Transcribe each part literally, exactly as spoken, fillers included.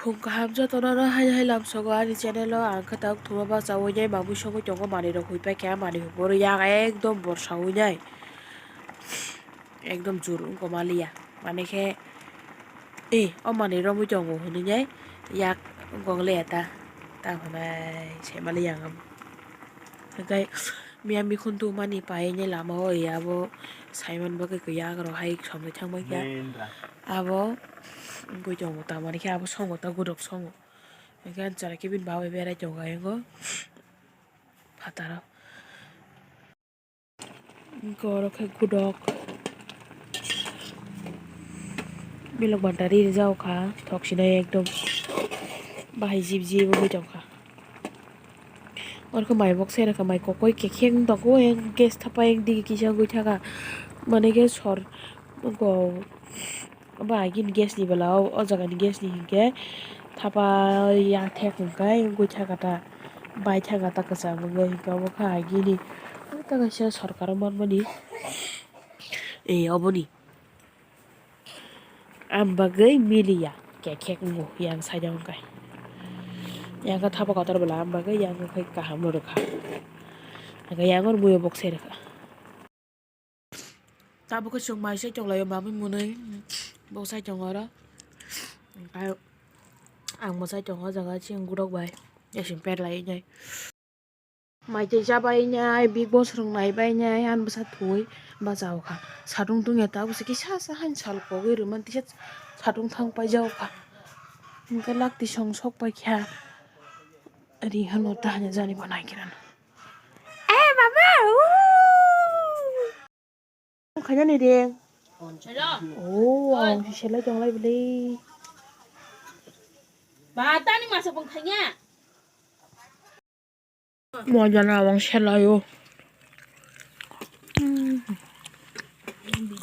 Tong kaham jotono no hai hai lamsogo ani channel o, ang khe tabuk thuma bachawi nai mamui songwi tongo, manwi rok hoi paikha, manwi hoi borok yak ekdom borsa oi nai, ekdom jur wngkha maliya, mane khe e o manwi romwi tongo hinwi nai yak wngkha le ta, ta hwnai sai maliya ang. Hwnkhe miya mikhun tubumani painai lama o, abo saiman bagwi kwyak rok hai somni thangbai kha. Abo wngwi tongo, tamani khe abo songo ta, gudok songo. Hwnkhe ani chwrai khe bini babai berai tongo ayang o phataro. Hwnkhe oro khe gudok. Bilok banta ri rijak kha, thok sinai ekdom bahai jib jib wngwi tongkha. Oro khe mai box sai rwkha, mai kokoi kekheng tongo, gas thapa ek digi kisa wngwi thaka, mane khe sor ongkha. Obo agini gas ni bwla o, o jaga ni gas ni hinkhe thapa ya thek hwnkhe wngwi thaka ta, bai thaka ta kwcham wngwi hinkhe obo khe agini ta kaisa sorkar o manmani e oboni. Ang bagwi miliya, kekhek wngo yang side o hwnkhe. Yang khe thapa kotor bwla ang bagwi yang khe kaham no rwkha. Hwnkhe yang oro muiyo box sai rwkha. Tabuk khe chwng mai sai tonglaio mamui mwnwi, box sai tongo oro. Hwnkhe ang mwsai tongo o jaga chini gudok bai, esi pet lai nai. Mai tei cha bai nai, Big Boss rok nai bai nai, ani bwsa thwi bacha o kha. Satung tungya tabuk se kisa sa haino sal kogwi rwmani tisa satung thang paijak o kha. Hwnkhe lak tisong sok pai kha. Ri hano ta hanya jani bo nai khe rano. Eh, mama, uh. Khaina ni reng. Hello. Oh, ang si selai tong lai bwle. Ba, tani masa pang thangya. Mo jana awang selai o.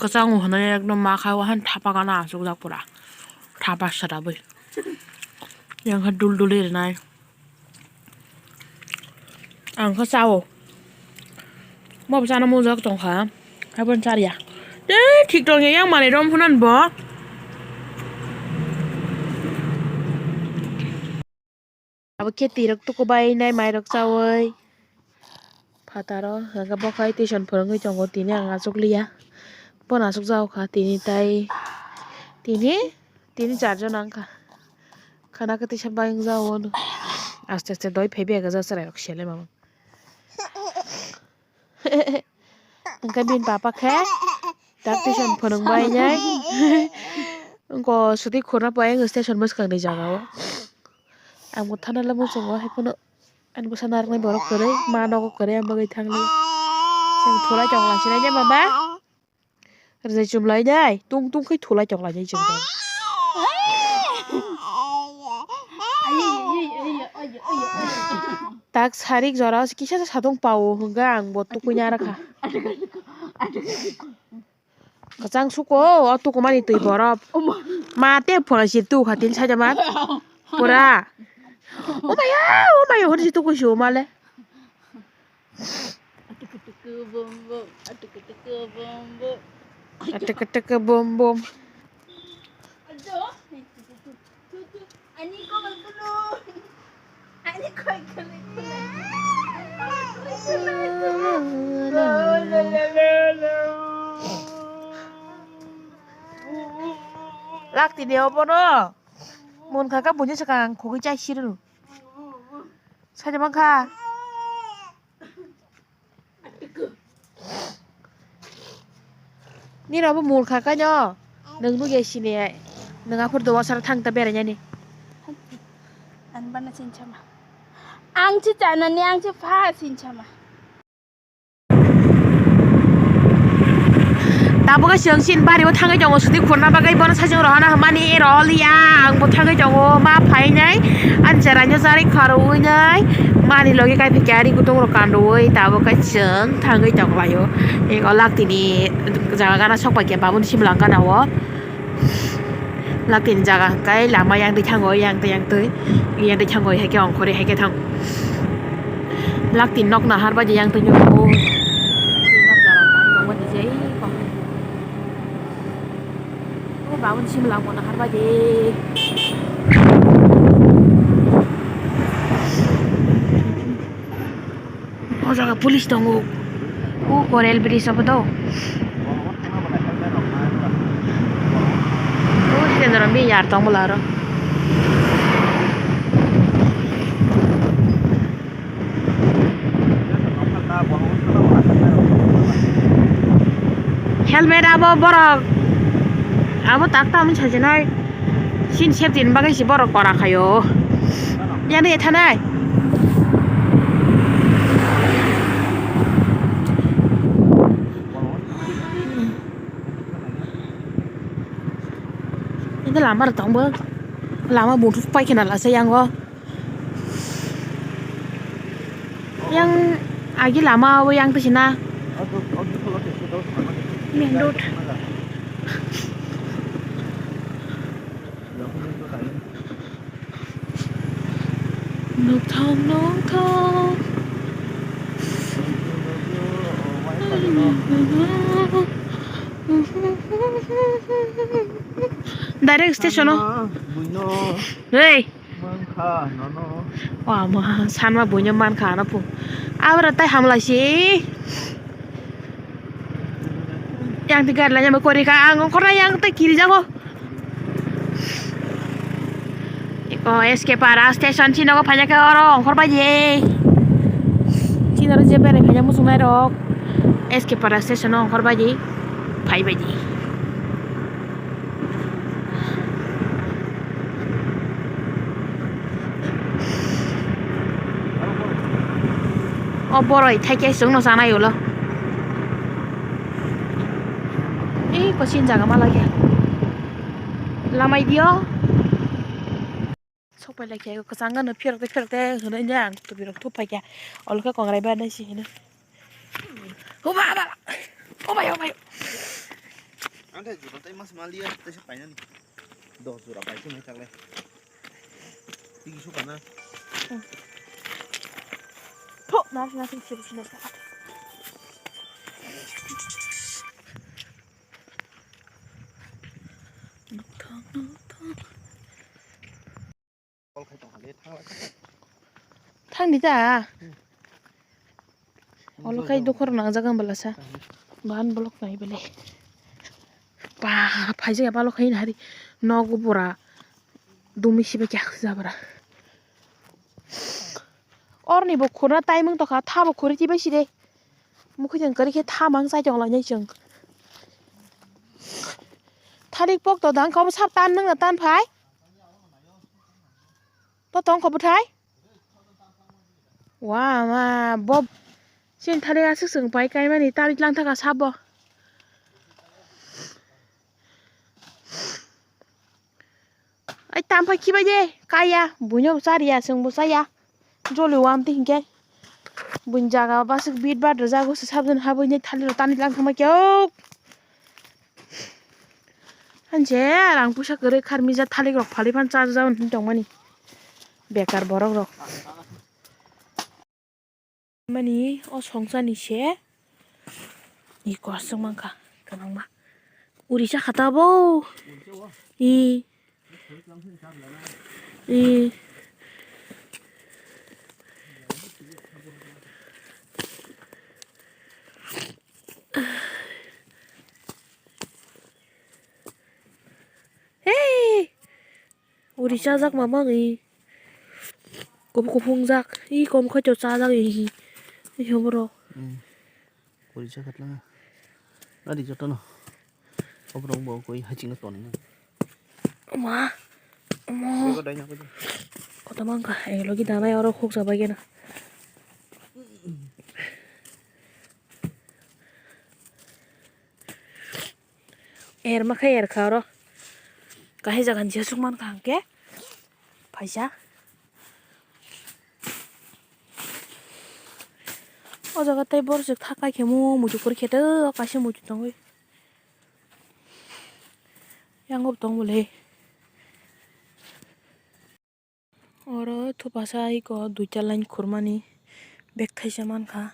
Kwchang o hwnwi ekdom ma khai o han thapa gana aswk jak pura. Thapa sara bwi. Yang kha dul dul ri nai. Ang khe cha-o. Bo bo chana mujak tong kha. Haiphano cha rwya. Tei thik tong ya, yang manwi rom phano bo. Abo khe twi rok tuku bai nai, mai rok chaui. Phataro hwnkhe bo khai tuition phwrwngwi tongo, tini ang achuk liya. Bono achuk jao kha tini tai. Tini, tini charjon wngkha. Khana khe tisa bai wng jao. Aste aste doi phai bega ja chwrai rok sele mama. Hwnkhe bini papa khe tak tuition phwrwng bai nai. Wngko swtwi khurna pai wng station bwskang ni jaga o. Ang bo thana le muchungo, hai phano ani bwsa narwknai borok kwrwi, ma nogo kwrwi, ang bagwi thang li. Chwng thulai tong lai sinai de mama. Rwjai chum lai nai, tung tung khe thulai tong lai nai chwng tong. Tak sarik jora o kisa sa satung pao hwnkhe ang bo tukui na rwkha. Kwchang suko o tukumani twi borop. Ma te phone si tu kha tin saida ma. Pura. O maya, o maya, hori si tukui si o male. Atuk atuk bom bom. Lak tini obono. Mun kha kha buini swkang khogwi chai sirwno. Saida mankha. Nini obo mul kha kaino. Nwng nugya sini. Nwng aphuru dowa sara thang ta berainani. Ang bana sinsama. Ang si chanani, ang si pha sinsama. Tabuk khe chwng chini bari o thangwi tongo, swtwi khurna bagwi bono sajwk rohorna hwnmani rohorliya. Ang bo thangwi tongo, ma phainai ani chwraino charwi kharwi nai, mani logi kaiphikya ari kutung rok kanrwi. Tabuk khe chwng thangwi tonglaio. Eko lak tini jaga gana sokpaikha, babuni simla gana o. Lak tini jaga hwnkhe lama yang twi thango, yang twi, yang twi, yang twi thango, hai khe ongkhorwi hai khe thango. Lak tini nok nahar bai di yang twi nukgo. Nok nahar bai tongma di jai kok. O babuni simla bo nahar bai di. Jaga police tongo. O Korel bridge obo do. O Jitendra bini yar tong bwla aro. Helmet abo borok abo tak tamni sajinai. Sin safety ni bagwi se borok kora khaio. Yang de thanai. Ini lama rok tong bo. Lama buntu pai khena lasa yang o. Yang agi lama o yang tisi na. Main road. Nokthong, nokthong. Direct station o. Hey. Mankha nono. Wah, ma, sanma buino mankha ano pu. Abra tai hamlai si. Yang tiga lain yang kori ka ang ongkhor yang tai kiri jago. Eko S K Para station sini ko phanya ke oro ongkhor baji. Sini oro je bere phanya musung nai rok. S K Para station ongkhor baji. Phai baji. O boroi thaike chwngno chanai ulo. Ei kosin jaga ma lagya. Lamai dio. Sok pai laikya kwchang gano phiyok de phiyok de hwnwi ang tubui rok thup paikya. Olo khe kongrai ba nai si hino. O ba ba. O bai o bai. Ang thai juta tai mas maliya tai se painani. Dos jora pai se mai thaklai. Tigi suka na. Pho na na sing sing sing. Nokthong nokthong. Thangni ta. Olo khai dokhor nang jaga bwla sa. Ban block nai bele. Ba phaijak ya balo khai hari. Nogo bora. Dumi sibe kya jabra. Orni bo khurna timing tokha, tha bo khuri tibai side. Mukhuijang kari khe tha mang chai tong lainai chwng. Thalik pok to dang kho sap tan nang na tan phai. To tong kho bwthai? Wa ma, bo sin thali aswk swng pai kaimani tari tlang thaka sabo. Ai, tam phai khibai de, kaya, buino chariya, swngbo chaya. Joli wam ti hinkhe. Buini jaga baswk bit bat rwjago, se sabjani habwi ne thali rok tani lang thangma khe, ok. Hanse rang puisa kwrwi kharmija thalik rok phalwi phan charwjago hinwi tongmani. Bekar borok rok. Mani o songchani se i kosong mankha kwbangma. Uri cha kha ta bo. I. I. Hey! Uri chajak ma mang i. Kuphung kuphung jak. I kom khai to chajak i. I hoboro. Hmm. Uri chajak langa. Ari joto no. Obrong bo koi haching no toni na. Ma. Ma. Bego dai na ko. Koto mang ka. Elo ki dana oro khuk sa bai na. Er ma khe er kha oro. Kahai jaga ni jesuk man kha hwnkhe phaisa. O jaga tei borok se thak kai khe mo muitu kwrwi khe to kaisa muitu tongwi. Yang bo tong bwle. Oro thupasa iko duita line khurmani bag thaisa mankha.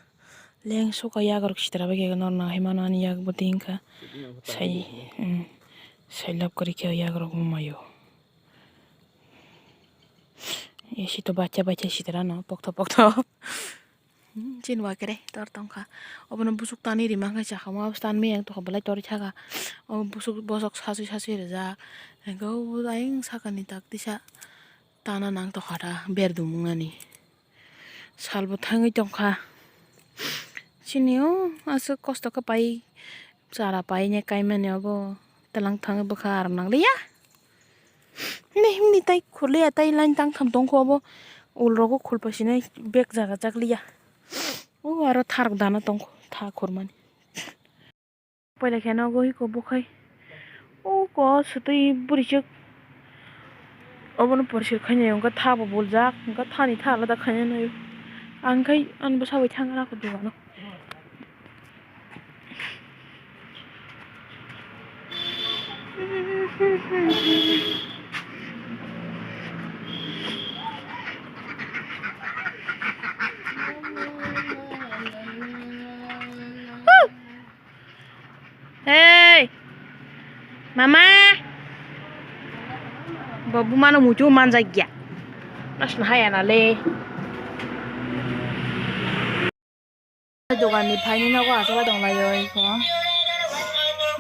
Lengso ka yagrok sitra bai khe norna hai mano ani yak bo twi wngkha. Sai, hmm, sai lab kwrwi khe yagrok wngmaio. Esi to bacha bacha sitra no pokto pokto. Hmm, chini wakere tor tongkha. Obono busuk tanwi rima khe chakha, ma tanwi yang tokha belai torwi thaka. O busuk bosok sasui sasui rijak. Hwnkhe o ayang sakani tak tisa tana nang tokha ta ber dumung nani. Salbo thangwi tongkha. Chini o aswk kosto khe pai chara paine kaimani obo. Twlang thangwi bwkha aram nangliya. Himni himni tai khurliya, tai line tang tham tongkho obo. Ulrogo khulpaisinai bek jaga jakliya. O aro tharok dana tongkho tha khurmani. Paila khe nogo hiko bukhai. O ko swtwi bwrwichwk. Obono porisir khainai wngkha tha bo buljak, wngkha thani tha alada khainai naio. Ang khai ani bwsa bai thang rw kho dogano. Hey! Mama! Bo bumano muitu manjak ya. Nasna haya na le. Dogan ni phaini nogo achukla tonglaio iko.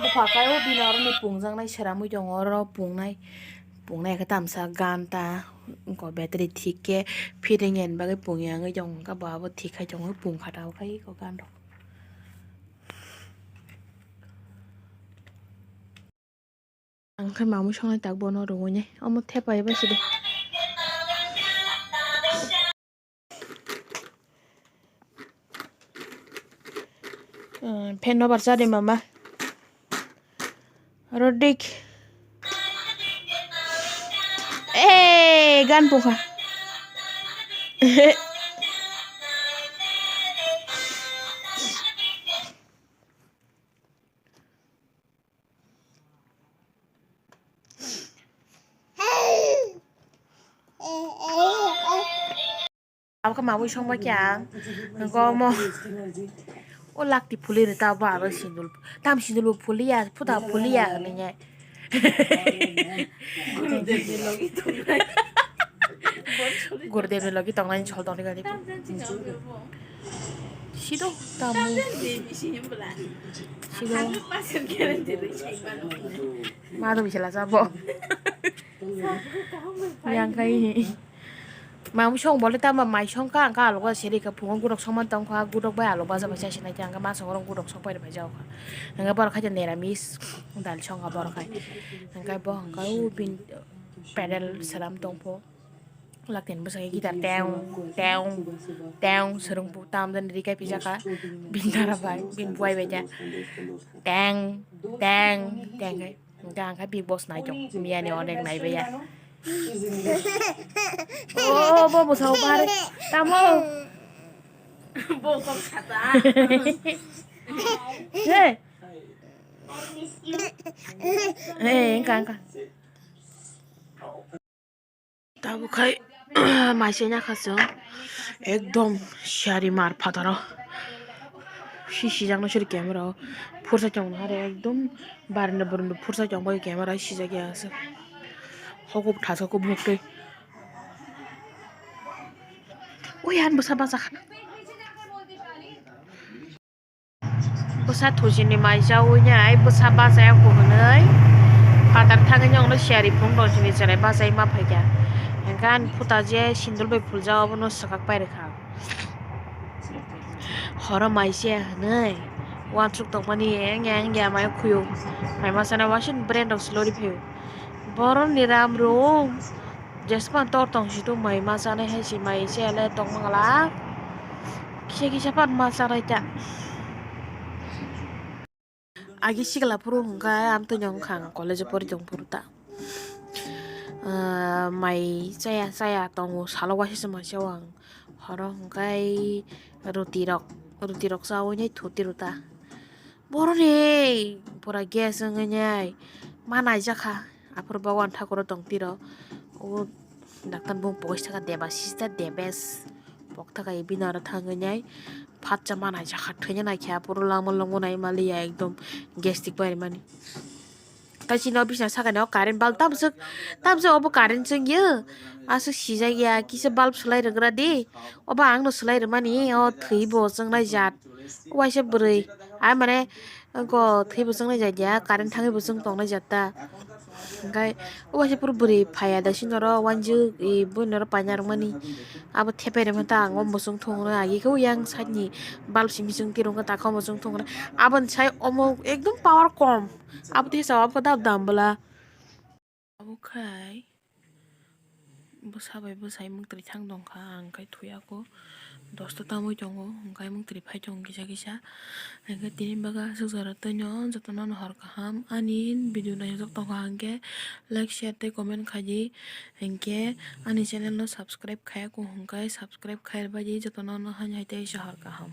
Bupha kai o bini oro ni pungjaknai seramwi tongo, oro pungnai, pungnai khe tamsa gan ta, iko battery thik khe fitting ni bagwi pungya wngwi tongo, wngkha bo abo thik khai tongo, pungkha ta okhai iko gan rok. Ang khe mamwi songnai tak bono rwui nai. Omo thepa eba sidi. Fan no barsa de mama. Rodik. Eh, gan pukha. Abo khe mamwi songbai khe ang. Hwnkhe omo. O lakti phuli rw ta bo aro sindul. Tam sindul bo phuli ya, phuta phuli ya hwnwi nai. Gurudev ni logi tongnai. Gurudev ni logi tongnai chol tongni gani. Sido tamu. Sido. Madu bisala sabo. Yang kai. Mamwi song bole tamo mai song ka, ang ka alok seri ka phungo gurok songman tong kha, gurok bai alok baja bai chasi nai khe, ang ka ma song rok gurok sok pai bai jao kha. Ang ka borok khai neramis dal song ka borok khai. Ang ka bo ang ka u bin pedal selam tong pho. Lakten bwsai guitar teong, teong, teong, swrwng bu tam dan rikai pijaka. Bin dara bai, bin buai bai ja. Teng, teng, teng kai. Hwnkhe ang khe Bigg Boss nai tong, miyani onek nai bai ya. O, bo bwsao bare. Tamo. Bo kok khata. Hey. Hey, engka, engka. Tabuk khai maisai nakha chwng ekdom siyari mar phataro si sijak nai sori camera o phursa chong nai ekdom barenda burunda phursa chong bai camera sijak ya aswk hokop thasko kubuk twi oi ang bwsa bachakha. Bwsa thuchini mai chaui nai bwsa bachaya kuhunui phatar thangwi nokno siyari phung rok chini cherai bachai ma phaikha. Hwnkhe ani phuta je sindul bai phuljak abono swkak pai rwkha. Horo mai se hwnwi uansuk tongmani engya engya mai khuyung mai masa no wasing brand rok se lori phaio. Borok ni ram rung. Jespan tor tong si tu mai ma chanai hai si mai se le tong mangla. Kisa kisa pan ma chanai ta. Agi sikla phuru hwnkhe amtwi no wngkha ang college o pori tong phuru ta. Ah, mai chaya chaya tongo salo waisa se mai se o ang horo hwnkhe roti rok roti rok chaui nai thuti rw ta. Boroni pura gas wngwi nai ma naijakha. Aphuru Bhagwan Thakur o tong tiro. O daktan bung pokis thaka Debasista Debes. Pok thaka bini aro thangwi nai phatsa ma naijakha. Thwina naikhe aphuru langma longma nai maliya ekdom gastric bai mani. Tai chini o bisna sakani o current bulb tamswk, tamswk obo current chwng ya. Aswk sijak ya, kisa bulb swlai rwgra di. Obo ang no swlai rwmani, o thwi bo chwngnai jat. Waisa bwrwi, ai mane, go thwi bo chwngnai jat ya, current thangwi bo chwng tongnai jat ta. Hwnkhe o waisa puro bwrwi phaiya da sini oro, wanjwk, i buino oro paina rwmani. Abo thepai rwmani ta ang o muchung thung rw, agi khe yang side ni bulb simi chwng tirwng khe ta khe o muchung thung rw. Aboni sai omo ekdom power kom. Abo tei sa abo khe dab dam bwla. Abo khai bwsa bai bwsai mungtwrwi thang tongkha, ang khai thuyako dosta tamwi tongo, hwnkhe mungtwrwi phai tongo kisa kisa. Hwnkhe tini bagwi aswk jora twino jotono no hor kaham, ani video naijak tongkha hwnkhe like, share tei comment khaidi, hwnkhe ani channel no subscribe khayako hwnkhe subscribe khairwbaidi jotono no hai hai tei se hor kaham.